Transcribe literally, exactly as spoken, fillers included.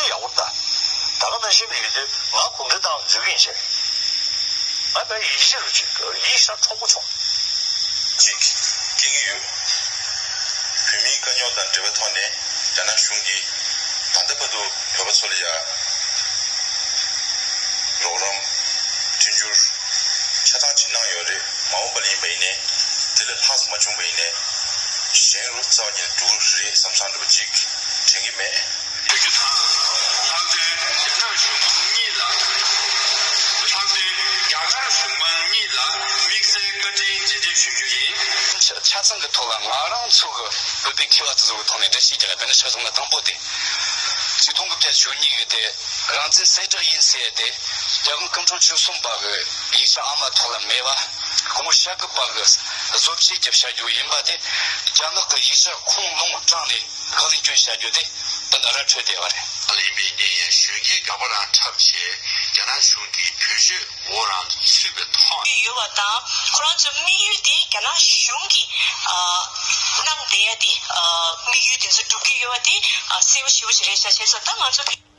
ཡག་པོ་ལྟ། ད་ག་ནང་བཞིན་ཡིན་དུས་ང་གུང་ཁྲན་ཏང་འཛུལ་གི་ཡིན་ཟེར། ང་དཔེ་ཡིད་ཆེས་རུ་བྱེད་ཡིད་ཤ་འཕྲོག་པོ་བྱུང་། ཅིག་སྐྱེ་གི་ཡོད། བོད་མིའི་དཀའ་རྙོག་དང་འབྲེལ་བའི་ཐོག་ནས་རྒྱ་ནག་གཞུང་གིས་ད་ལྟ་བར་དུ་བོད་པ་ཚོ་ལ་ཡ་རོགས་རམ། མཐུན་འགྱུར་ཆ་ཚང་ཅིག་གནང་ཡོད་རེད། མ་འོངས་པ་ལ་ཡིན་པ་ཡིན་ནའི་དེ་ལས་ལྷག་མ་བྱུང་བ་ཡིན་ནའི་གཞན་རུ་རྩ་བ་ཉིད་འགྲོ་གི་རེད་བསམ་བསམ་འདྲ་པོ་ཅིག་དྲན་གི་མེད། ཡོད་རྒྱུ་དང་། ལྷག་དོན་རྒྱ་ནག་གཞུང་མང་གཉིས་ལ། ལྷག་དོན་རྒྱ་གར་གཞུང་མང་གཉིས་ལ་དམིགས་བསལ་བཀའ་དྲིན་རྗེས་འདེབས་ཞུ་རྒྱུ་ཡིན། ཆ་ཆ་ཚང་གི་ཐོག་ལ་ང་རང་ཚོ་གི་བོད་པའི་མཁས་པ་དེ་ཚོ་གི་ཐོག་ནས་འགྲེལ་བཤད་རྒྱག་ཡ་དཔེར་ན་ཆ་ཚང་ལ་དང་པོ་དེ། ཆིག་སྟོང་དགུ་བརྒྱ་བཅུ་གཉིས་གི་དེ་རང་བཙན་གསལ་བསྒྲགས་ཡིན་ཟེར་ཡ་དེ་རྒྱལ་དབང་སྐུ་ཕྲེང་བཅུ་གསུམ་པ་གི་ཡིག་ཆ་ཨ་མ་ཐོག་ལ་མེད་པ། སྐུ་ངོ་ཤཱཀྱ་པ་གི་བཟོ་བཅོས་ཀྱི་བྱ་རྒྱུ་ཡིན་པ་དེ་རྒྱ་ནག་གི་ཡིག་ཆ་ཁུངས་ལུང་དྲངས་ནས། ཁ་ལན་སྐྱོན་བྱ་རྒྱུ་དེ་ད་ལྟ་ར་འཕྲོད་བསྡད་པ་རེད། ལ་ཡིན་པའི་གནས་ཡང་གཞོན་སྐྱེས་དགའ་པོ་རང་འཁྲབ་བྱས་རྒྱ་ནག་གཞུང་གི་བེད་སྤྱོད་འོག་རང་ཚུད་པའི་ཐོག་ཡོད་པ་དང་ཁོ་རང་ཚོའི་དམིགས་ཡུལ་དེ་རྒྱ་ནག་གཞུང་གིས་ཨ་གནང་བསྡད་ཡ་དེ་ཨ་དམིགས་ཡུལ་དེ་ཚོ་སྒྲུབ་ཀྱི་ཡོད་པ་དེ་ཨ་གསལ་པོ་ཞེ་པོ་ཞིག་རེད་ཤག་བྱས་ཙང་ད་ང་ཚོ་དེ།